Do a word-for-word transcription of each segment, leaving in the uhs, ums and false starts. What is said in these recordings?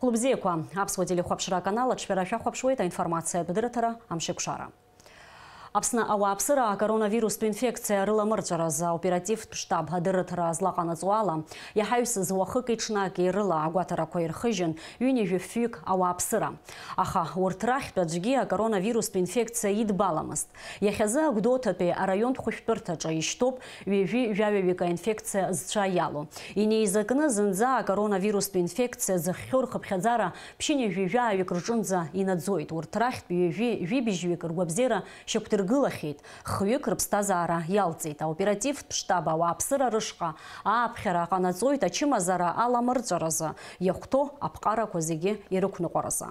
Хәлыбзиақәа, аԥсуа телехәаԥшра аканал аҿҳәара шәахәаԥшуеит, аинформациатә дырраҭара, Амшеикәшара. Аԥсны ауааԥсыра акоронавирустә инфекциа рыламырҵәаразы аоперативтә штаб адырраҭара злаҟанаҵо ала, иаҳаҩсыз уахыки-ҽнаки рыла агәаҭарақәа ирхыжьын, ҩынҩажәи фҩык ауааԥсыра. Аха урҭ рахьтә аӡәгьы акоронавирустә инфекциа идбаламызт. Иахьазы Агәдоуҭатәи араионтә хәышәтәырҭаҿы ишьҭоуп ҩажәи жәаҩаҩык аинфекциа зцәа иалоу. Инеизакны зынӡа акоронавирустә инфекциа зыхьхьоу рхыԥхьаӡара ԥшьынҩажәи жәаҩык рҿынӡа инаӡоит. Урҭ рахьтә ҩажәи жәибжьҩык ргәабзиара шьақәдыргылахьеит, хҩык рыԥсҭазаара иалҵит. Аоперативтә штаб ауааԥсыра рышҟа ааԥхьара ҟанаҵоит ачымазара аламырҵәаразы иахәҭоу аԥҟарақәа зегьы ирықәныҟәаразы.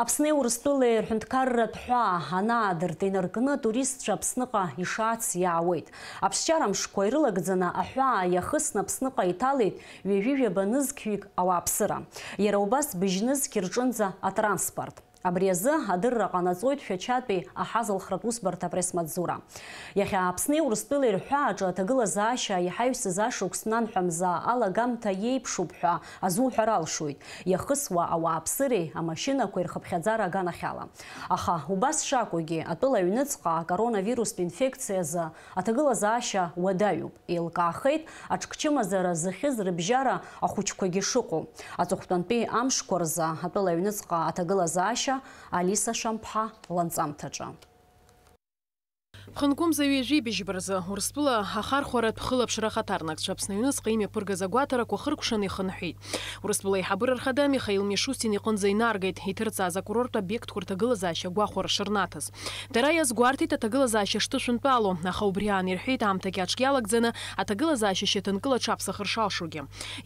Аԥсни Урыстәылеи рҳәынҭқарратә ҳәаа анаадырт инаркны, туристцәа Аԥсныҟа ишаац иаауеит. Аԥсшьара мшқәа ирылагӡаны аҳәаа иахысны Аԥсныҟа иҭалеит ҩажәи жәаба нызқьҩык ауааԥсыра. Иара убас быжьнызқь рҿынӡа атранспорт. Абри азы адырра ҟанаҵоит Шәачатәи аҳазалхратә усбарҭа апресс-маҵзура. Иахьа Аԥсни Урыстәылеи рҳәааҿы аҭагылазаашьа иҳаҩсыз ашықәс нанҳәа мза алагамҭа иеиԥшуп ҳәа азуҳәар алшоит, иахысуа ауааԥсыреи амашьынақәеи рхыԥхьаӡара аганахьала. Аха убас шакәугьы, атәыла аҩныҵҟа акоронавирустә инфекциазы аҭагылазаашьа уадаҩуп. Еилкаахеит аҽкчымазара зыхьыз рыбжьара ахәыҷқәагьы шыҟоу. Аҵыхәтәантәи амшқәа рзы атәыла аҩныҵҟа аҭагылазаашьа Алиса Шамԥҳа ланҵамҭаҿы. Ԥхынкәымза ҩажәи быжьба рзы Урыстәыла ахархәаратә хылаԥшра ахаҭарнакцәа Аԥсны аҩныҵҟа имҩаԥыргаз агәаҭарақәа хыркәшаны ихынҳәит. Урыстәыла аиҳабыра рхада Михаил Мишустин иҟынӡа инаргеит иҭырҵааз акурорттә обиектқәа рҭагылазаашьа гәахәара шырнаҭаз. Дара иазгәарҭеит аҭагылазаашьа шҭышәынтәало, аха убри аан ирҳәеит аамҭагьы аҽк иалагӡаны аҭагылазаашьа шьаҭанкыла аҽаԥсахыр шалшогьы.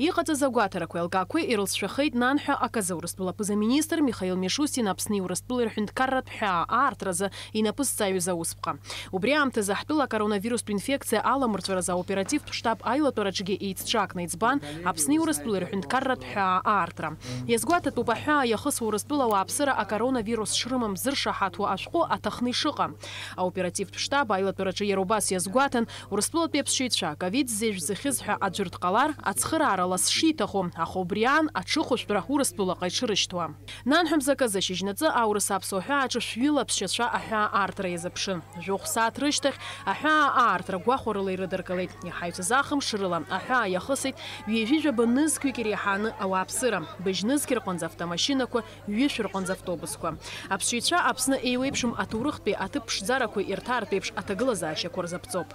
Иҟаҵаз агәаҭарақәеи алкаақәеи ирылҵшәахеит нанҳәа аказы Урыстәыла аԥыза-министр Михаил Мишустин Аԥсни Урыстәылеи рҳәынҭқарратә ҳәаа аартразы инапы зҵаҩыз аусԥҟа. Убри аамҭазы ҳтәыла акоронавирустә инфекциа аламырҵәаразы аоперативтә штаб аилатәараҿгьы еицҿакны иӡбан Аԥсни Урыстәылеи рҳәынҭқарратә ҳәаа аартра. Иазгәаҭатәуп аҳәаа иахысуа Урыстәыла ауааԥсыра акоронавирус шрымам зыршаҳаҭуа ашәҟәы аҭахны ишыҟам. Аоперативтә штаб аилатәараҿы иара убас иазгәаҭан, Урыстәылатәи аԥсшьаҩцәа ковид зежә зыхьыз ҳәа аӡәыр дҟалар, ацхыраара лассы шиҭаху, аха убри аан аҽыхәышәтәра Урыстәылаҟа иҽырышьҭуа. Нанҳәа мза аказы шьыжьнаҵы аурыс аԥсуа ҳәааҿы шәҩыла аԥсшьацәа аҳәаа аартра иазыԥшын. Жәохә сааҭ рышьҭахь аҳәаа аартра гәахәарыла ирыдыркылеит. Иҳаҩсыз ахымш рыла аҳәаа иахысит ҩажәи жәаба нызқьҩык иреиҳаны ауааԥсыра, быжь нызқь рҟынӡа автомашьынақәа, ҩышә рҟынӡа автобусқәа. Аԥсшьаҩцәа Аԥсны еиуеиԥшым аҭоурыхтәи аҭыԥ ԥшӡарақәа ирҭаартә еиԥш аҭагылазаашьақәа рзаԥҵоуп.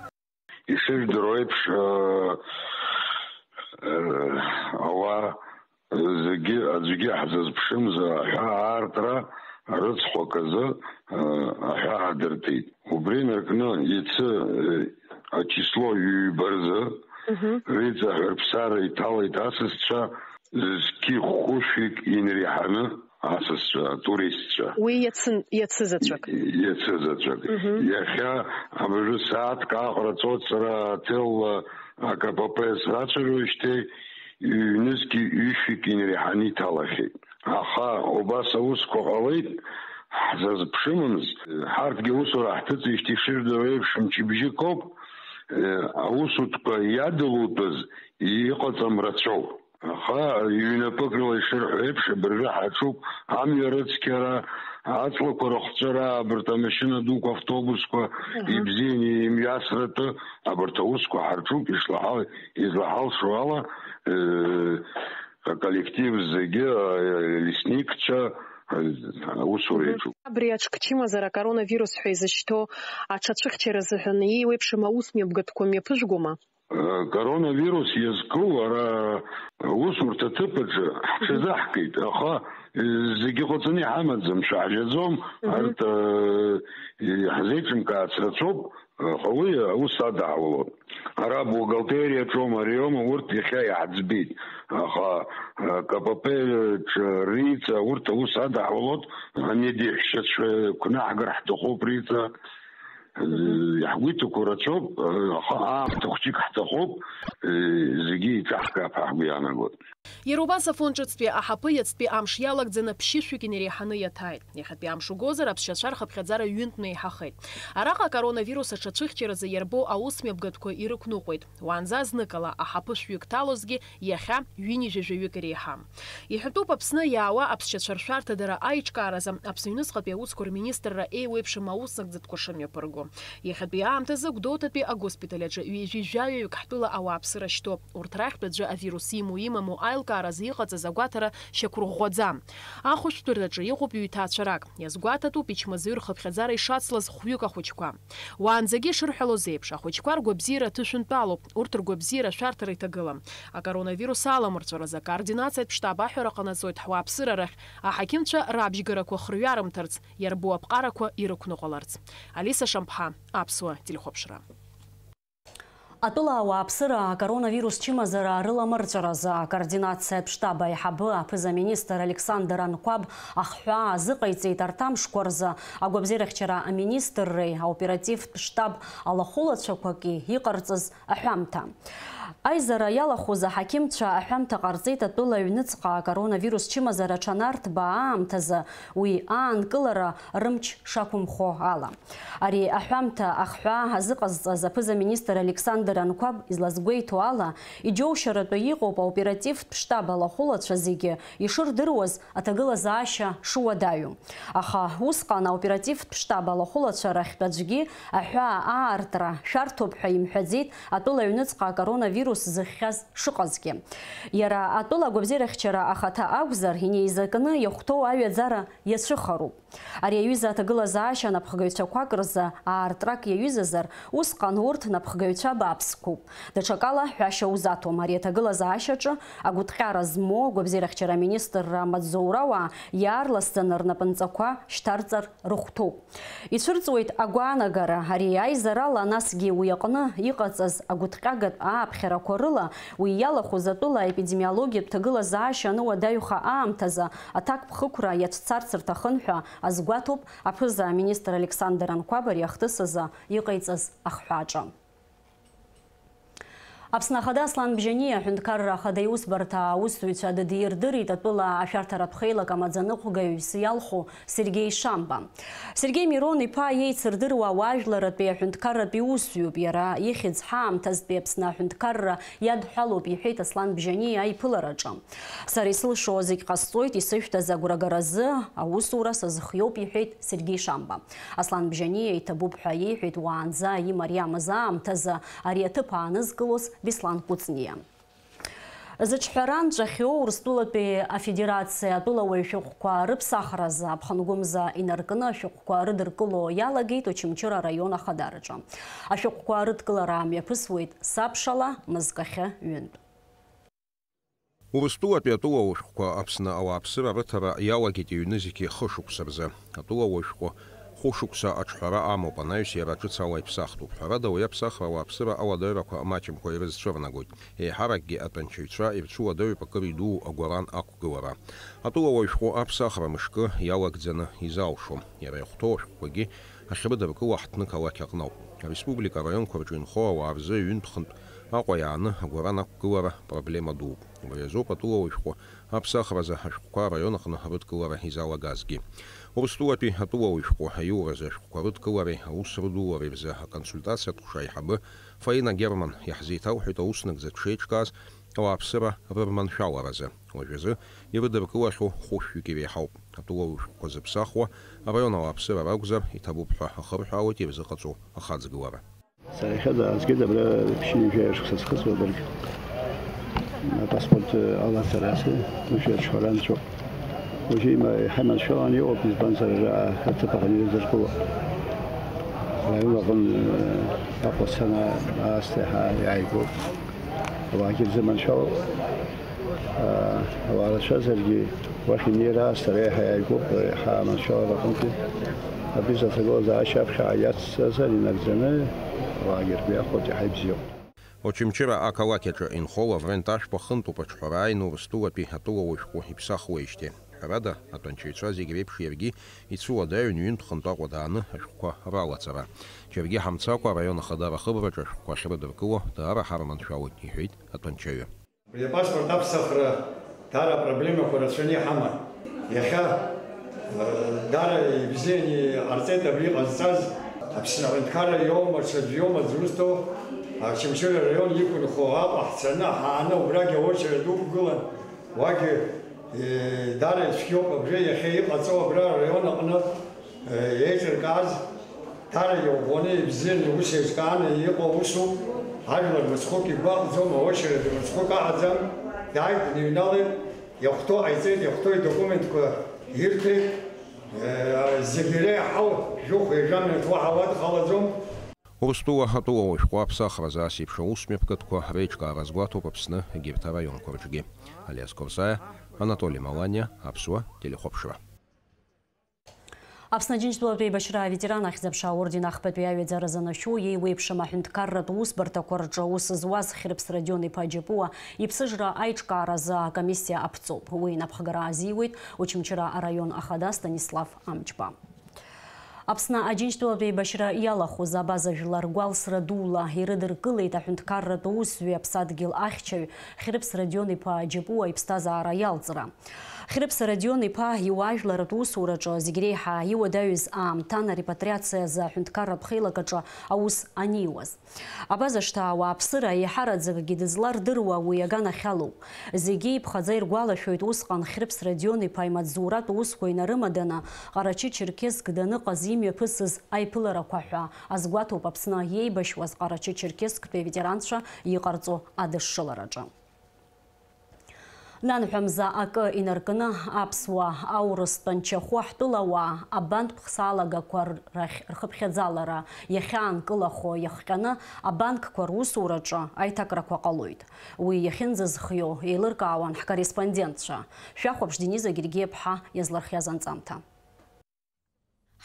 Ишыжәдыруа еиԥш, э, э, ауаа зегьы, аӡәгьы ҳзазԥшымзар, аҳәаа аартра рыцхә аказы, э, аҳәаа ҳадыртит. Убри инаркны иацы, э, ачисло ҩба рзы, мгм, риҵаҳәа рыԥсара иҭалеит асасцәа зқьи хәышәик инреиҳаны асасцәа, атуристцәа. Уи иацын, иацы заҵәык. Иацы заҵәык. Мгм. Иахьа абыржәы сааҭк ааҟара ҵуеит сара отелла А К П П срацәажәоижьҭеи ҩнызқьи ҩышәик инреиҳаны иҭалахьеит. Аха убас аусқәа ҟалеит, ҳзазԥшымыз, ҳарҭгьы аусура ҳҭыҵижьҭеи ишыжәдыруа еиԥш мчыбжьык ауп, аусутәқәа иадылутәыз иҟаҵам рацәоуп. Аха ҩнапык рыла ишырҳәо еиԥш, абыржәы ҳаҿуп амҩа рыцқьара, аҵлақәа рыхҵәара, абарҭ амашьына дуқәа, автобусқәа, мгм, ибзианы имҩасратәы, абарҭ аусқәа ҳарҿуп, ишлаҳал-, излаҳалшо ала, э, аколлектив зегьы, э, лесникцәа, э, аусура, мгм, иаҿуп. Абри аҽкчымазара акоронавирус ҳәа изышьҭоу аҽацәыхьчара азыҳәан еиуеиԥшым аус мҩаԥгатәқәа мҩаԥыжәгома? Коронавирус иазку ара аусурҭа аҭыԥ аҿы ҳҽазаҳкит, аха, э, зегьы ҟаҵаны иҳамаӡам, шәаҳжьаӡом, мгм, арҭ, э, иаҳзеиҿымкаарц рацәоуп, аха уи аус адаҳулоит. Ара бухгалтериаҿоума, ариоума, урҭ иахьа иааӡбеит, аха, э, К П П ҿы риҵа урҭ аус адаҳулоит, амедеҳәшьацәа гәнаҳгар ҳҭахуп риҵа. Иаҳгәеиҭақәо рацәоуп, аха аамҭа хәҷык ҳҭахуп. ҳаҟоуп, зегьы еиҿаҳкаап ҳәа ҳгәы иаанагоит. Иара убас Афон ҿыцтәи аҳаԥы иацтәи амш иалагӡаны ԥшьышәҩык инареиҳаны иаҭааит. Иахьатәи амш угозар, аԥсшьацәа рхыԥхьаӡара ҩынтә неиҳахеит. Араҟа акоронавирус аҽацәыхьчаразы иарбоу аусмҩаԥгатәқәа ирықәныҟәеит. Уаанӡа зныкала аҳаԥы шәҩык ҭалозгьы иахьа ҩынҩажәаҩык иреиҳам. Иҳәатәуп Аԥсны иаауа аԥсшьацәа ршәарҭадара аиҿкааразы Аԥсны аҩныҵҟатәи аусқәа рминистрра еиуеиԥшым аус нагӡатәқәа шымҩаԥырго. Иахьатәи аамҭазы Гәдоуҭатәи агоспиталь аҿы ҩажәи жәаҩаҩык ҳтәыла ауааԥсыра шьҭоуп. Урҭ рахьтә аӡәы авирус имоу-имаму аилкааразы иҟаҵаз агәаҭара шьақәырӷәӷәаӡам. Ахәышәтәыраҿы иҟоуп ҩеиҭаацәарак. Иазгәаҭатәуп ичмазаҩ рхыԥхьаӡара ишацлаз хәҩык ахәыҷқәа. Уаанӡагьы ишырҳәалоз еиԥш, ахәыҷқәа ргәабзиара аҭышәынтәалоуп, урҭ ргәабзиара ашәарҭара иҭагылам. Акоронавирус аламырҵәаразы акоординациатә штаб аҳәара ҟанаҵоит ҳуааԥсыра рахь аҳақьымцәа рабжьгарақәа хырҩарымҭарц, иарбоу аԥҟарақәа ирықәныҟәаларц. Алиса Шамԥҳа, Аԥсуа телехәаԥшра. Атәыла ауааԥсыра акоронавирус чымазара рыламырҵәаразы акоординациатә штаб аиҳабы аԥыза-министр Александр Анқәаб ахҳәаа азыҟаиҵеит арҭ амшқәа рзы агәабзиарахьчара аминистрреи аоперативтә штаб алахәылацәақәаки иҟарҵаз аҳәамҭа. Аизара иалахәыз аҳақьымцәа аҳәамҭа ҟарҵеит атәыла аҩныҵҟа акоронавирус чымазара аҽанарҭба аамҭазы уи аанкылара рымч шақәымхо ала. Ари аҳәамҭа ахҳәаа азыҟазҵаз аԥыза-министр Александр Анқәаб излазгәеиҭо ала, иџьоушьаратәы иҟоуп аоперативтә штаб алахәылацәа зегьы ишырдыруаз аҭагылазаашьа шуадаҩу. Аха усҟан аоперативтә штаб алахәылацәа рахьтә аӡәгьы аҳәаа аартра шәарҭоуп ҳәа имҳәаӡеит атәыла аҩныҵҟа акоронавирус зыхьхьаз шыҟазгьы. Иара атәыла агәабзиарахьчара ахаҭа акәзар, инеизакны иахәҭоу аҩаӡара иацәыхароуп. Ари аҩыза аҭагылазаашьа напхгаҩцәақәак рзы аартрак иаҩызазар, усҟан урҭ напхгаҩцәа бааԥсқәоуп. Даҽакала ҳәашьа узаҭом, ари аҭагылазаашьаҿы агәыҭҟьара змоу агәабзиарахьчара аминистрра амаҵзурауаа иаарласӡаны рнапынҵақәа шьҭарҵар рыхәҭоуп. Ицәырҵуеит агәаанагара, ари аизарала, насгьы уи аҟны иҟаҵаз агәыҭҟьагатә ааԥхьарақәа рыла, уи иалахәыз атәыла аепидемиологиатә ҭагылазаашьа аныуадаҩха аамҭазы аҭакԥхықәра иацәцарц рҭахын ҳәа азгәаҭоуп аԥыза-министр Александр Анқәаб ари ахҭыс азы иҟаиҵаз ахҳәааҿы. Аԥсны Ахада Аслан Бжьаниа аҳәынҭқарра Ахада иусбарҭа аусзуҩцәа дыдирдырит атәыла ашәарҭаратә хеилак амаӡаныҟәгаҩыс иалху Сергеи Шамба. Сергеи Мирон-иԥа иеицырдыруа ауаажәларратәи аҳәынҭқарратәи усзуҩуп, иара ихьӡ ҳаамҭазтәи Аԥсны аҳәынҭқарра иадҳәалоуп, иҳәеит Аслан Бжьаниа аиԥылараҿы. Сара исылшо зегь ҟасҵоит, исышәҭаз агәрагаразы аусура сазхиоуп, иҳәеит Сергеи Шамба. Аслан Бжьаниа иҭабуп ҳәа иеиҳәеит уаанӡа имариамыз аамҭазы ари аҭыԥ аанызкылоз Беслан Кәыҵниа. Зыҿҳәара нҵәахьоу Урыстәылатәи Афедерациа атәылауаҩ шәҟәқәа рыԥсахразы Аԥхынгәымза инаркны ашәҟәқәа рыдыркыло иалагеит Очамчыра араион ахадараҿы. Ашәҟәқәа рыдкылара мҩаԥысуеит Сабшала, Мызкахьы ҩынтә. Урыстәылатәи атәылауаҩ шәҟәқәа Аԥсны ауааԥсыра рыҭара иалагеит иҩны зегьы хышықәса рзы. Атәылауаҩ шәҟәы хәышықәса аҿҳәара амоуп, анаҩс иара ҿыц ала иԥсахтәуп. Ҳәарада, уи аԥсахра ауааԥсыра аладаҩрақәа маҷымкәа ирызцәырнагоит. Еиҳаракгьы атәанчаҩцәа ирцәыуадаҩуп акыр идуу агәаран ақәгылара. Атәылауаҩ шәҟәы аԥсахра мышкы иалагӡаны изалшом. Иара иахәҭоу ашәҟәқәагьы ахьрыдыркыло ҳҭны қалақь аҟноуп. Ареспублика араионқәа рҿы инхо ауаа рзы ҩынтә-хынтә Аҟәа иааны агәаран ақәгылара проблема дууп. Убри азоуп атәылауаҩ шәҟәы аԥсахразы ашәҟәқәа араион аҟны рыдкылара изалагазгьы. Урыстәылатәи атәылауаҩ шәҟәы аиуразы ашәҟәқәа рыдкылареи аус рыдулареи рзы аконсультациатә ҟәша аиҳабы Фаина Герман иаҳзеиҭалҳәеит аус нагӡатә шеиҿкааз ауааԥсыра рырманшәаларазы. Уажәазы ирыдыркылахьоу хәышәҩык иреиҳауп. Атәылауаҩ шәҟәқәа зыԥсахуа араион ауааԥсыра ракәзар, иҭабуп ҳәа ахырҳәаауеит ирзыҟаҵоу ахаҵгылара. Сара иахьа даазгеит абра ԥшьынҩажәа шықәса схыҵуа, даргьы апаспорт алаҵара асы, уи аҽҳәара нҵәоуп. Уажәы има-, иҳаманшәаланы иҟоуп, избанзар, ара аҭыԥ аҟны ирыдыркыло. Араион аҟны, э, Аҟәа сцена аасҭа иаҳа иааигәоуп. Ауаагьы рзы маншәалоуп. Ауаа рацәазаргьы, уахь инеира аасҭа реиҳа иааигәоуп, еиҳа аманшәалара аҟынтәи. Абри заҭагылазаашьа аԥхьаҟа иацҵазар инагӡаны, ауаагьы ргәы иахәоит, иаҳа ибзиоуп. Очамчыра ақалақь аҿы инхо Лаврент Ашәба хынтәуп аҿҳәара ааины Урыстәылатәи атәылауаҩ шәҟәы иԥсахуеижьҭеи. Ҳәарада, атәанчаҩцәа зегь реиԥш иаргьы ицәуадаҩын ҩынтә-хынтә Аҟәа дааны ашәҟәқәа ралаҵара. Џьаргьы ҳамцакәа, араион ахадара ахыбраҿы ашәҟәқәа ахьрыдыркыло даара ҳарманшәалоит, иҳәеит атәанчаҩы. Абри апаспорт аԥсахра даара апроблемақәа рацәаны иҳаман. Иахьа, э, даара ибзианы иҟарҵеит абри иҟазҵаз. Аԥсны аҳәынҭқарра иоума, ҽаӡә иоума зусҭоу, Очамчыра араион иқәынхо Аҟәа ҳцаны, ҳааны убрагь аочеред уқәгылан, уагьы, э, даара ицәгьоуп абри иахьа иҟаҵоу абра араион аҟны. Еиҿыркааз, даара иӷәӷәаны, ибзианы, ус еиҿкааны иҟоу усуп. Ажәлар мыцхәык игәы аҟәӡом, аочеред мыцхәык аҟаӡам. Дааит, дныҩналеит, иахәҭоу ҟаиҵеит, иахәҭоу идокументқәа ирҭеит. Зегь иреиҳау жәохә ҩажәа минуҭ уаҳа уадхалаӡом. Урыстәыла атәылауаҩ шәҟәы аԥсахразы ас еиԥш аусмҩаԥгатәқәа реиҿкаара азгәаҭоуп Аԥсны егьырҭ араионқәа рҿгьы. Алиас Корсаиа, Анатоли Маланиа, Аԥсуа телехәаԥшра. Аԥсны Аџьынџьтәылатә еибашьра аветеран ахьӡ-аԥша аорден ахԥатәи аҩаӡара занашьоу, еиуеиԥшым аҳәынҭқарратә усбарҭақәа рҿы аус зуаз Хьрыԥс Родион-иԥа Џьапуа иԥсыжра аиҿкааразы акомиссиа аԥҵоуп. Уи инапхгара азиуеит Очамчыра араион ахада Станислав Амҷба. Аԥсны Аџьынџьтәылатә еибашьра иалахәыз абаза жәлар гәалсра дула ирыдыркылеит аҳәынҭқарратә усзуҩ аԥсадгьыл ахьчаҩ Хьрыԥс Родион-иԥа Џьапуа иԥсҭазаара иалҵра. Хьрыԥс Родион-иԥа иуаажәларратә усураҿы зегь реиҳа иуадаҩыз аамҭан арепатриациа азы аҳәынҭқарратә хеилак аҿы аус аниуаз. Абаза шҭаауа ауааԥсыра еиҳараӡакгьы дызлардыруа уи аганахьалоуп. Зегьы иԥхаӡа иргәалашәоит усҟан Хьрыԥс Родион-иԥа имаҵзуратә усқәа инарымаданы, Ҟарачы-Черкесск даныҟаз имҩаԥысыз аиԥыларақәа ҳәа азгәаҭоуп Аԥсны иеибашьуаз Ҟарачы-Черкесктәи аветеранцәа иҟарҵо адышшылараҿы. Нанҳәа мза акы инаркны, аԥсуа, аурыс тәанчахәы ҳтәылауаа абанктә хсалагақәа рахь рхыԥхьаӡалара иахьаанкылахо иахҟьаны абанкқәа русураҿы аиҭакрақәа ҟалоит. Уи иахьынӡазхиоу еилыркаауан ҳкорреспондентцәа. Шәахәаԥш Дениза Гергиаԥҳа иазлырхиаз анҵамҭа.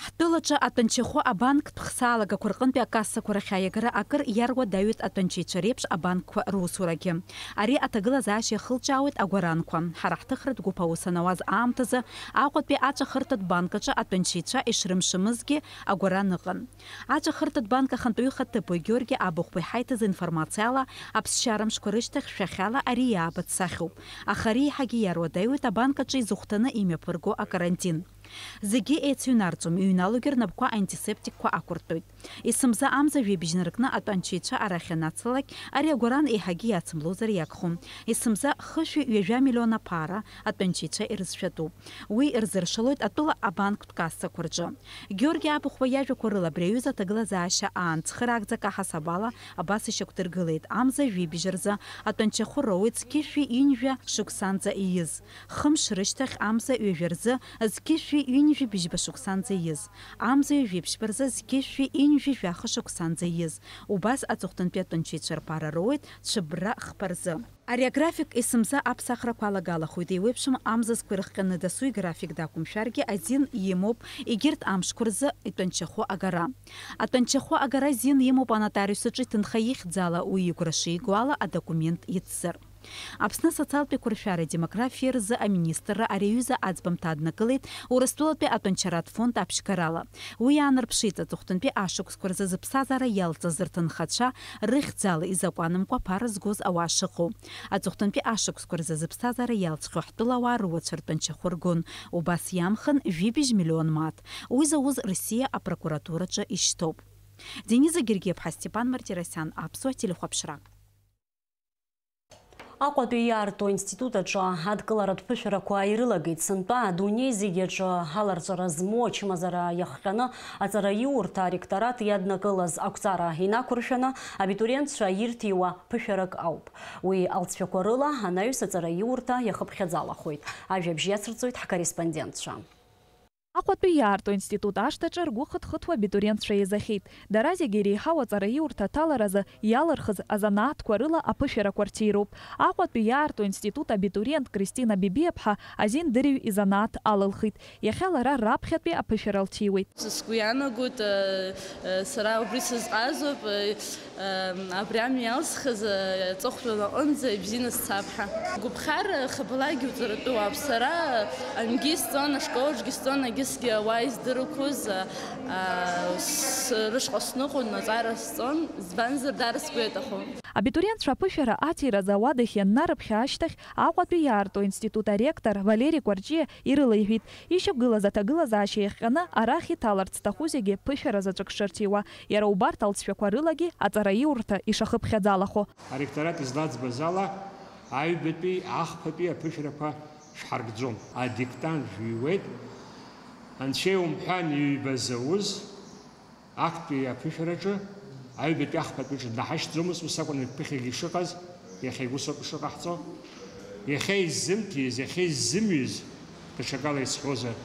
Ҳтәылаҿы атәанчахәы абанктә хсаалагақәа рҟынтәи акассақәа рахь аиагара акыр иаруадаҩуеит атәанчеицәа реиԥш абанкқәа русурагьы. Ари аҭагылазаашьа иахылҿиаауеит агәаранқәа. Ҳара ҳҭыхратә гәыԥ аус анауаз аамҭазы Аҟәатәи аҵәахырҭатә банк аҿы атәанчеицәа ишрымшымызгьы агәаран ыҟан. Аҵәахырҭатә банк ахантәаҩы ихаҭыԥуаҩ Георги Абыхәба иҳаиҭаз информациала, аԥсшьара мшқәа рышьҭахь шәахьала ари иаабац сахьоуп. Аха ари еиҳагьы иаруадаҩуеит абанк аҿы изыхәҭаны имҩаԥырго акарантин. Зегьы еицыҩнарҵом, иҩналогьы рнапқәа антисептикқәа ақәыртәоит. Есымза амза жәибжь наркны атәанчеицәа арахь ианацлалак, ари агәаран еиҳагьы иацымлозар иагхом. Есымза хышәи ҩажәа миллион аԥара атәанчеицәа ирызшәатәуп. Уи рзыршалоит атәыла абанктә кассақәа рҿы. Георги Абыхәба иажәақәа рыла абри аҩыза аҭагылазаашьа аан цхыраагӡак аҳасабала абас ишьақәдыргылеит, амза жәибжь рзы атәанчахәы роуеит зқьышәи ҩынҩажәа шықәсанӡа ииз. Хымш рышьҭахь амза ҩажәа рзы зқьышәи ҩынҩажәи быжьба шықәсанӡа ииз, амза ҩажәи ԥшьба рзы зқьышәи ҩынҩажәи жәаха шықәсанӡа ииз. Убас аҵыхәтәантәи атәанчеицәа рԥара роуеит цәыббра хԥа рзы. Ари аграфик есымза аԥсахрақәа алагалахоит, еиуеиԥшым амзазқәа ирыхҟьаны дасу играфик дақәымшәаргьы азин имоуп егьырҭ амшқәа рзы итәанчахәы агара. Атәанчахәы агара азин имоуп анотариус аҿы иҭынха ихьӡала, уи игәра шиго ала адокумент ицзар. Аԥсны асоциалтә еиқәыршәареи адемографиеи рзы аминистрра ари аҩыза аӡбамҭа аднакылеит Урыстәылатәи атәанчаратә фонд аԥшьгарала. Уи иаанарԥшит аҵыхәтәантәи ашықәсқәа рзы зыԥсҭазаара иалҵыз рҭынхацәа рыхьӡала изакәанымкәа аԥара згоз ауаа шыҟоу. Аҵыхәтәантәи ашықәсқәа рзы зыԥсҭазаара иалҵхьоу ҳтәылауаа руацәа ртәанчахәы ргон, убас иамхын жәибжь миллион мааҭ. Уи зауз Россиа апрокуратураҿы ишьҭоуп. Дениза Гергиаԥҳа, Степан Мартиросиан, Аԥсуа телехәаԥшра. Аҟәатәи иаарту аинститут аҿы адкыларатә ԥышәарақәа ирылагеит. Сынтәа адунеи зегьы аҿы аларҵәара змоу ачымазара иахҟьаны аҵараиурҭа аректорат иаднакылаз ақәҵара инақәыршәаны абитуриентцәа ирҭиуа ԥышәарак ауп. Уи алҵшәақәа рыла анаҩс аҵараиурҭа иахыԥхьаӡалахоит. Ажәабжь иацырҵоит ҳкорреспондентцәа. Аҟәатәи иаарту институт ашҭаҿы ргәы хыҭхыҭуа абитуриентцәа еизахьеит. Дара зегьы иреиҳау аҵараиурҭа аҭаларазы иалырхыз азанааҭқәа рыла аԥышәарақәа рҭироуп. Аҟәатәи иаарту институт абитуриент Кристина Бибиаԥҳа азин дырҩ изанааҭ алылхит. Иахьа лара раԥхьатәи аԥышәара лҭиуеит. Сгәы иаанагоит, э, э, сара убри сызҟазоуп, э, э, абри амҩа иалсхыз, э, аҵыхәтәан аҟынӡа ибзианы сцап ҳәа. Гәыԥхар, э, хабалагьы уҵаратәы уаап. Сара, э, аҩнгьы сҵон, ашколаҿгьы сҵон, егьысгьы ауаа издырқәоз, э, э, с-, рышҟа сныҟәон, аҵара сҵон, избанзар, даара сгәы иаҭахон. Абитуриентцәа аԥышәара аҭиразы ауадахь ианнарыԥхьа ашьҭахь, Аҟәатәи иаарту институт аректор Валери Кәарҷиа ирылеиҳәеит, ишьақәгылаз аҭагылазаашьа иахҟьаны арахь иҭаларц зҭаху зегьы ԥышәара заҵәык шырҭиуа, иара убарҭ алҵшәақәа рылагьы аҵараиурҭа ишахыԥхьаӡалахо. Аректорат излаӡбаз ала, аҩбатәи, ахԥатәи аԥышәрақәа шҳаркӡом. Адиктант жәиуеит, анцәа иумҳәан, иҩба зауз, актәи аԥышәараҿы, аҩбатәи ахԥатәиаҿы днаҳашьҭӡомызт, ус акәын ԥыхьагьы ишыҟаз, иахьагь ус ауп ишыҟаҳҵо. Иахьа иззымҭиз, иахьа иззымҩыз, даҽакала исҳәозар,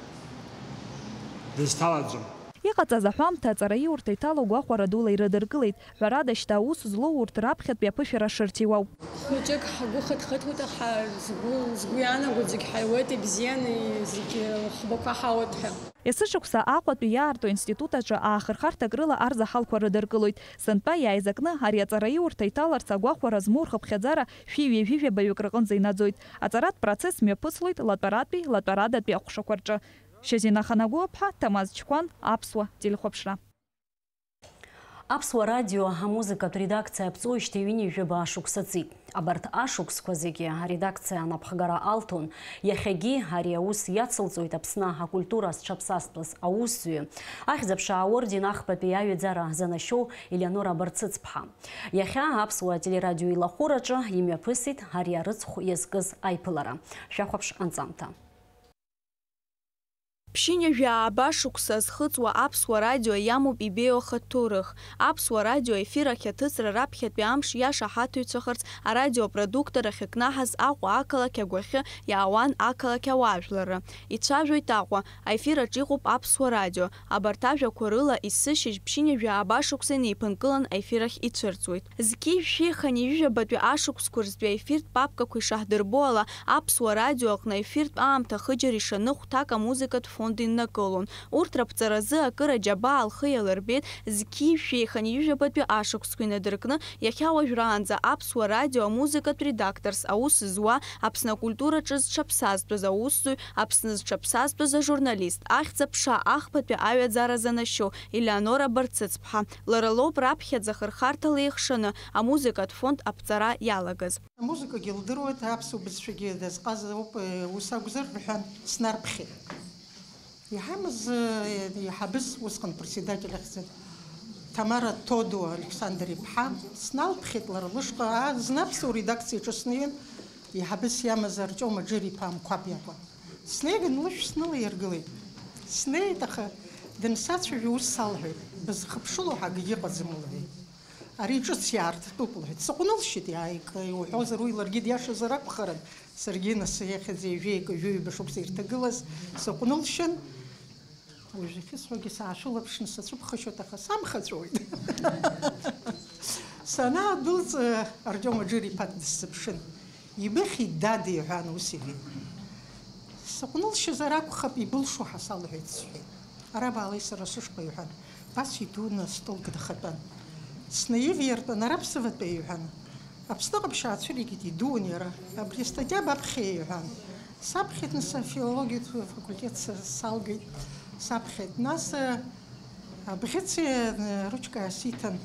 дызҭалаӡом. Иҟаҵаз аҳәамҭа аҵараиурҭа иҭало гәахәара дула ирыдыркылеит. Ҳәарада, шьҭа аус злоу урҭ раԥхьатәи аԥышәара шырҭиуа ауп. Хәыҷык ҳгәы хыҭхыҭуеит, аха згәы, згәы иаанагоит, зегь ҳаиуеит ибзианы, зегь хәбақәа ҳауеит ҳәа. Есышықәса Аҟәатәи иаарту институт аҿы аахырхарҭак рыла арзаҳалқәа рыдыркылоит. Сынтәа иааизакны ари аҵараиурҭа иҭаларц агәахәара змоу рхыԥхьаӡара шәи ҩажәи жәабаҩык рҟынӡа инаӡоит. Аҵаратә процесс мҩаԥыслоит латәаратәи латәарадатәи аҟәшақәа рҿы. Шьазина Ханагәыаԥҳа, Ҭамаз Чқәан, Аԥсуа телехәаԥшра. Аԥсуа радио амузыкатә редакциа аԥҵоижьҭеи ҩынҩажәаба ашықәса ҵит. Абарҭ ашықәсқәа зегьы аредакциа анапхгара алҭон. Иахьагьы ари аус иацылҵоит Аԥсны акультура зҽаԥсазтәыз аусзуҩы, Ахьӡ-аԥша аорден ахԥатәи аҩаӡара занашьоу Елеонора Барцыцԥҳа. Иахьа Аԥсуа телерадио илахәыраҿы имҩаԥысит ари арыцхә иазкыз аиԥылара. Шәахәаԥш анҵамҭа. Ԥшьынҩажәи ааба шықәса зхыҵуа Аԥсуа радио иамоуп ибеиоу ахатә ҭоурых. Аԥсуа радио ефир ахь аҭыҵра раԥхьатәи амш иашаҳаҭыҩцәахарц арадиопродуктор ахьыкнаҳаз Аҟәа ақалақь агәахьы иаауан ақалақь ауаажәларра. Ицәажәоит Аҟәа, аефир аҿы иҟоуп Аԥсуа радио. Абарҭ ажәақәа рыла есышьыжь ԥшьынҩажәи ааба шықәса инеиԥынкылан аефир ахь ицәырҵуеит. Зқьи жәшәи хынҩажәи жәабатәи ашықәсқәа рзтәи аефиртә папкақәа ишаҳдырбо ала, Аԥсуа радио аҟны аефиртә аамҭа хыџьара ишаны хәҭак амузыкатә фонд иннакылон. Урҭ раԥҵаразы акыр аџьабаа лхы иалырбеит зқьи жәшәи хынҩажәи жәабатәи ашықәсқәа инадыркны, иахьа уажәраанӡа Аԥсуа радио амузыкатә редакторс аус зуа, Аԥсны акультураҿы зҽаԥсазтәыз аусзуҩ, Аԥсны зҽаԥсазтәыз ажурналист, Ахьӡ-аԥша ахԥатәи аҩаӡара занашьоу Елеонора Барцыцԥҳа. Лара лоуп раԥхьаӡа хырхарҭала еихшаны амузыкатә фонд аԥҵара иалагаз. Амузыкагьы лдыруеит, аԥсуа бызшәагьы дазҟазоуп, ус акәзар, рҳәан, снарԥхьеит. Иҳамаз, э, иҳабыс, усҟан председатель ахьӡын, Ҭамара Тодуа Александр-иԥҳа, сналԥхьеит лара лышҟа, а, зны аԥсуа редакциаҿы снеин, иҳабыс иамаз Артиом Аџыр-иԥа Амқәаб иакәын. Снеиган лышә снылаиргылеит. Снеит, аха дымсацәажәо ус салҳәеит, бызхыԥшыло ҳәа акгьы ыҟаӡам, лҳәеит. Ари ҿыц иаартытәуп, лҳәеит. Сыҟәнылшьит, иааик, иуҳәозар, уи ларгьы диашазар акәхарын. Саргьы нас иахьа ҩажәеи акы, жәаҩба шықәса ирҭагылаз сыҟәнылшьын. Уажәы ахьысҳәогьы саашәылаԥшны сацәыԥхашьоит, аха самхаҵәоит. Санаадәылҵ, Артиом Аџыр-иԥа дысзыԥшын. Ибыхьи, дад, иҳәан, ус иҳәеит. Сыҟәнылшьазар акәхап, ибылшо ҳәа салҳәеит, сҳәеит. Ара баалеи сара сышҟа, иҳәан. Ԥасшьа идуны астол кыдхатәан. Снаиваиртәан, ара ԥсыватәи, иҳәан. Аԥсны ҟаԥшь аацәыригеит, идуун иара. Абри астатиа баԥхьеи, иҳәан. Саԥхьеит, нас, афилологиатә факультет са-, салгеит, саԥхьеит. Нас, э, абӷьыци, э, аручка аасиҭан,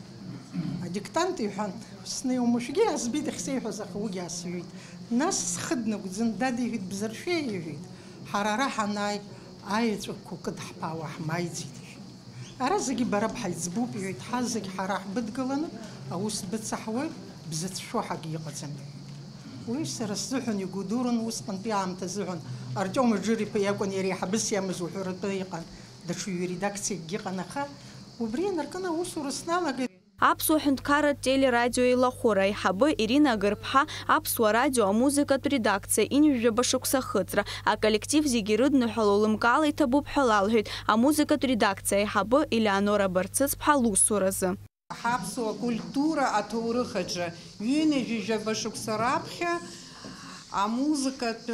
адиктант, иҳәан, снеиуам, уажәгьы иаазбеит ахьсеиҳәаз, аха уигьы аасыҩит. Нас схы днагәӡын, дад, иҳәеит, бзыршәеи, иҳәеит, ҳара ара ҳанааи, аеҵәақәа кыдҳԥаауа ҳмааиӡеит, иҳәеит. Ара зегьы бара бҳаиҵбуп, иҳәеит, ҳа зегь ҳара ҳбыдгыланы аус быцаҳауеит, бзыцәшәо ҳагьы иҟаӡам, иҳәеит. Уи сара сзыҳәан игәадурын, усҟантәи аамҭа азыҳәан Артиом Аџыр-иԥа иакәын иара иҳабыс иамаз уҳәаратәы иҟан, даҽа ҩ-редакциакгьы ыҟан, аха убри инаркны аусура сналагеит. Аԥсуа ҳәынҭқарратә телерадио еилахәыра аиҳабы Ирина Агырԥҳа Аԥсуа радио амузыкатә редакциа ҩажәаба шықәса ахыҵра, аколлектив зегьы ирыдныҳәало лымкаала иҭабуп ҳәа лалҳәеит амузыкатә редакциа аиҳабы Елеонора Барцыцԥҳа лусуразы. Ҳаԥсуа культура аҭоурых аҿы ҩынҩажәаба шықәса раԥхьа амузыкатә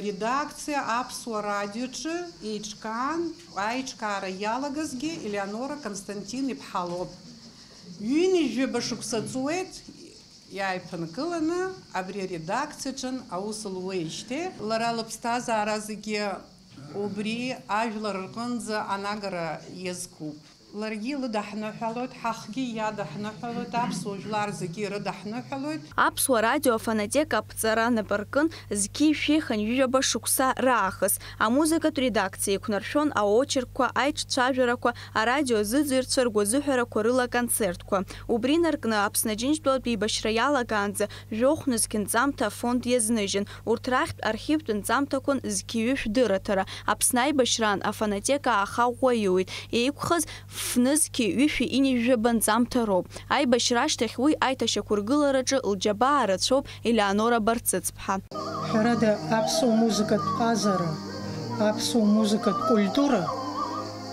редакциа Аԥсуа радиоҿы еиҿкаан, аиҿкаара иалагазгьы Елеонора Константин-иԥҳа лоуп. Ҩынҩажәаба шықәса ҵуеит иааиԥынкыланы абри аредакциаҿын аус луеижьҭеи. Лара лыԥсҭазаара зегьы убри ажәлар рҟынӡа анагара иазкуп. Ларгьы илыдаҳныҳәалоит, ҳахгьы иадаҳныҳәалоит, аԥсуа жәлар зегьы ирыдаҳныҳәалоит. Аԥсуа радио афонотека аԥҵара нап аркын зқьи жәшәи хынҩажәаба шықәса раахыс. Амузыкатә редакциа еиқәнаршәон аочеркқәа, аиҿцәажәарақәа, арадио азыӡырҩцәа ргәазыҳәарақәа рыла аконцертқәа. Убри инаркны Аԥсны Аџьынџьтәылатә еибашьра иалагаанӡа жәохә нызқь нҵамҭа афонд иазныжьын. Урҭ рахьтә архивтә нҵамҭақәан зқьи ҩышә дырраҭара, Аԥсны аибашьраан афонотека ааха ӷәӷәа иуит, еиқәхаз фнызқьи ҩышәи ҩынҩажәаба нҵамҭа роуп. Аибашьра ашьҭахь уи аиҭашьақәыргылараҿы лџьабаа рацәоуп Елеонора Барцыцԥҳа. Ҳәарада, аԥсуа музыкатә ҟазара, аԥсуа музыкатә культура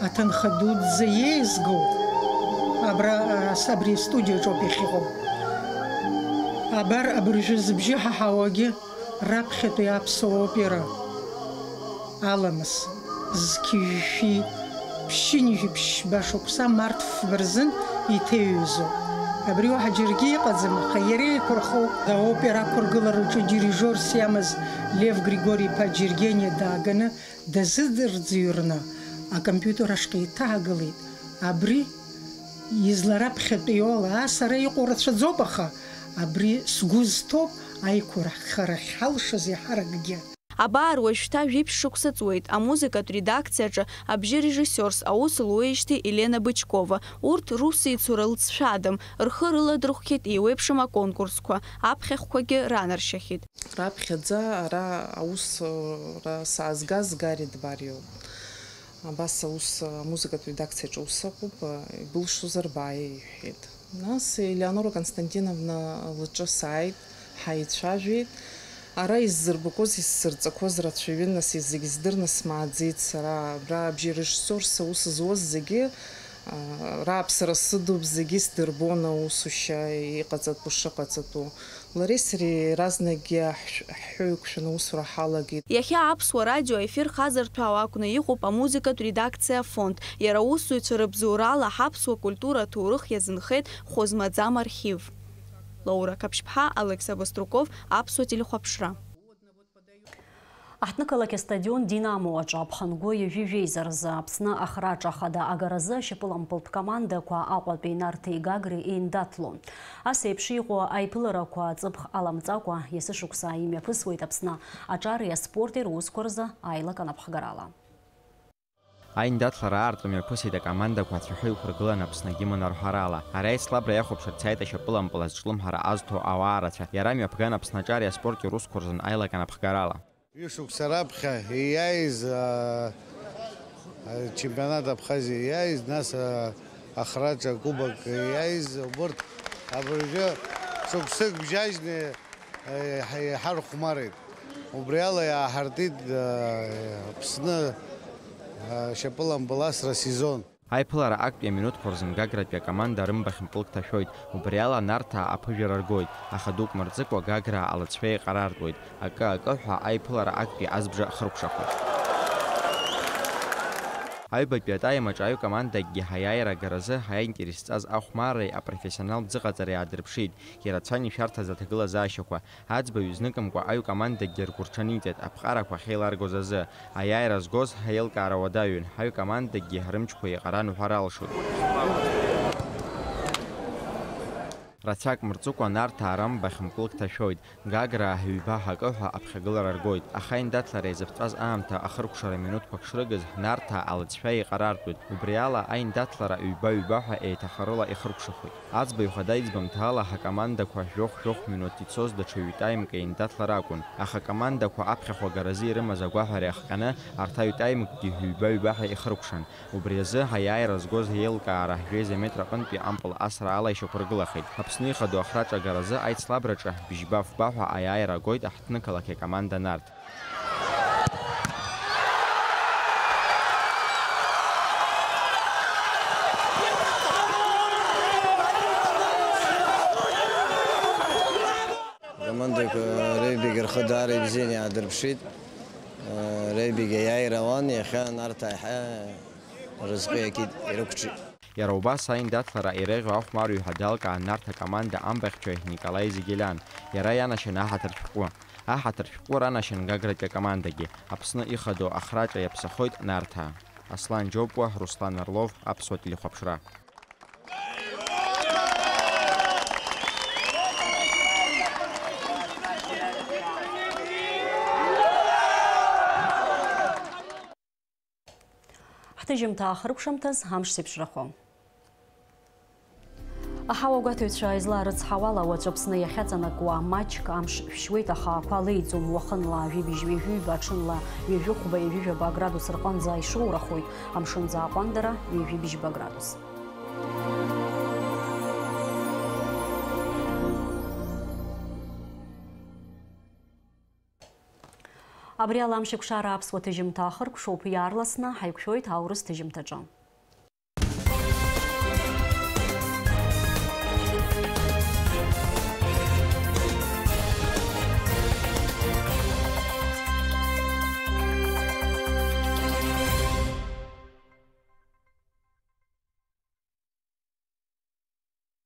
аҭынха дуӡӡа иеизгоу абра, ас абри астудиаҿоуп иахьыҟоу. Абар абыржәы зыбжьы ҳаҳауагьы раԥхьатәи аԥсуа опера Аламыс, зқьи жәшәи ԥшьынҩажәи ԥшьба шықәса март фба рзын иҭеиҩызоуп. Абри уаҳа џьаргьы иҟаӡам, аха иара еиқәырхо аопера ақәыргылараҿы дирижиорс иамаз Лев Григори-иԥа Џьергениа дааганы дазыдырӡырҩрны акомпиутер ашҟа иҭаагылеит. Абри излараԥхьатәиоу ала, ас ара иҟоу рацәаӡоуп, аха абри сгәы зҭоуп аиқәырхарахь ҳалшаз иаҳаракгьы. Абар уажәшьҭа жәиԥшь шықәса ҵуеит, амузыкатә редакциаҿы абжьы режиссиорс аус луеижьҭеи Елена Бычкова. Урҭ русеицура лҵшәадам, рхы рыладырхәхьеит еиуеиԥшым аконкурсқәа, аԥхьахәқәагьы ранаршьахьеит. Раԥхьаӡа ара аусура саазгаз Гарри Дбариоуп. Абас аус, амузыкатә редакциаҿы аус ыҟоуп, ибылшозар бааи, иҳәеит. Нас Елеонора Константиновна лҿы сааит, ҳаицәажәеит. Ара исзырбақәоз, исзырҵақәоз рацәаҩын, нас зегь здырны смааӡеит сара. Абра абжьы режиссиорс аус зуаз зегьы, а, рааԥсара сыдуп, зегьы сдырбон аусушьа иҟаҵатәу шыҟаҵатәу. Лареи сареи иаразнакгьы ҳшә-, ҳҳәы еиқәшәаны аусура ҳалагеит. Иахьа Аԥсуа радио аефир хазырҭәаау акәны иҟоуп амузыкатә редакциа афонд. Иара аусзуҩцәа рыбзоурала ҳаԥсуа культура аҭоурых иазынхеит хәы змаӡам архив. Лаура Қаԥшьԥҳа, Алықьса Баструков, Аԥсуа телехәаԥшра. Аҳҭнықалақь астадион Динамо аҿы аԥхынгәы ҩажәи жәеиза рзы Аԥсны ахраҿа ахада агаразы ашьапылампылтә командақәа Аҟәатәи Нарҭеи Гагреи еиндаҭлон. Ас еиԥш иҟоу аиԥыларақәа ҵыԥх аламҵакәа, есышықәса имҩаԥысуеит Аԥсны аҿари аспорти русқәа рзы аилак анапхгарала. Аиндаҭлара аартра мҩаԥысит акомандақәа ацәаҳәа иқәыргылан Аԥсны агимн арҳәарала. Ари аицлабра иахәаԥшырц иааит ашьапылампыл азҿлымҳара азҭо ауаа рацәа. Иара мҩаԥган Аԥсны аҿари аспорти русқәа рзын аилак анапхгарала. Ҩышықәса раԥхьа ииааиз, аа, ачемпионат Абхазиа ииааиз, нас, аа, ахраҿа акубок ииааиз, убырҭ абыржәы шықәсык бжьажьны, аа, иҳа-, иҳархәмарит. Убри ала иааҳартит, аа, Аԥсны, аа, шьапылампыл асра сезон. Аиԥылара актәи аминуҭқәа рзын Гагратәи акоманда рымбахь мпылк ҭашәоит, убри ала Нарҭаа аԥыжәара ргоит, аха дук мырҵыкәа Гаграа алыҵшәа еиҟарартәуеит, акы-акы ҳәа аиԥылара актәи азбжа хыркәшахоит. Аҩбатәи атаим аҿы аҩ командакгьы ҳаиааира агаразы ҳаинтерес зҵаз ахәмарреи апрофессионалтә ӡыҟаҵареи аадырԥшит, ирацәан ишәарҭаз аҭагылазаашьақәа, Аӡбаҩ зныкымкәа аҩ командакгьы ргәырҽаниҵеит аԥҟарақәа ахьеиларгоз азы. Аиааира згоз ҳаилкаара уадаҩын, ҳаҩ командакгьы рымчқәа еиҟаран уҳәар алшоит. Рацәак мырҵыкәа Нарҭаа рымбахь мпылк ҭашәоит. Гаграа ҩба ҳакы ҳәа аԥхьагылара ргоит, аха аиндаҭлара иазыԥҵәаз аамҭа ахыркәшара минуҭқәак шрыгыз, Нарҭаа алыҵшәа еиҟарартәуеит. Убри ала, аиндаҭлара ҩба-ҩба ҳәа еиҭах рыла ихыркәшахоит. Аӡбаҩ хада иӡбамҭала, ҳакомандақәа жәохә-жәохә минуҭ ицоз даҽа ҩ-таймк еиндаҭлара акәын, аха акомандақәа аԥхьахә агаразы ирымаз агәаҳәара иахҟьаны, арҭ аҩ-таймкгьы ҩба-ҩба ҳәа ихыркәшан. Убри азы аиааира згоз еилкаара жәеиза метр аҟынтәи ампыл асра ала ишьақәыргылахеит. Аԥсны ихадоу ахраҿагаразы аицлабраҿы бжьба-фба ҳәа аиааира агоит аҳҭнықалақь акоманда Нарҭ. Командақәа реибагьы рхы даара ибзианы иаадырԥшит. Реибагьы аиааира ауан, иахьа Нарҭаа еиҳа рызҟы иакит, ирықәҿиеит. Иара убас аиндаҭлара иреиӷьу ахәмарҩы ҳәа далкаан Нарҭ акоманда амбахьчаҩ Николаи Зегелиан. Иара ианашьан аҳаҭыр шәҟәы. Аҳаҭыр шәҟәы ранашьан Гагратәи акомандагьы. Аԥсны ихадоу ахраҿа иаԥсахоит Нарҭаа. Аслан Џьопуа, Руслан Орлов, Аԥсуа телехәаԥшра. Ҳҭыжьымҭа ахыркәшамҭаз амш зеиԥшрахо. Аҳауа гәаҭаҩцәа излаарыцҳауала, уаҵәы Аԥсны иахьаҵанакуа маҷк амш шәшьуеит, аха ақәа леиӡом, уахынла жәибжь ҩажәиба, аҽынла ҩажәихәба, ҩажәижәаба градус рҟынӡа ишоурахоит, амшынӡа аҟәандара ҩажәибжьба градус. Абри ала Амшеикәшара аԥсуа ҭыжьымҭа ахыркәшоуп, иаарласны ҳаиқәшәоит аурыс ҭыжьымҭаҿы.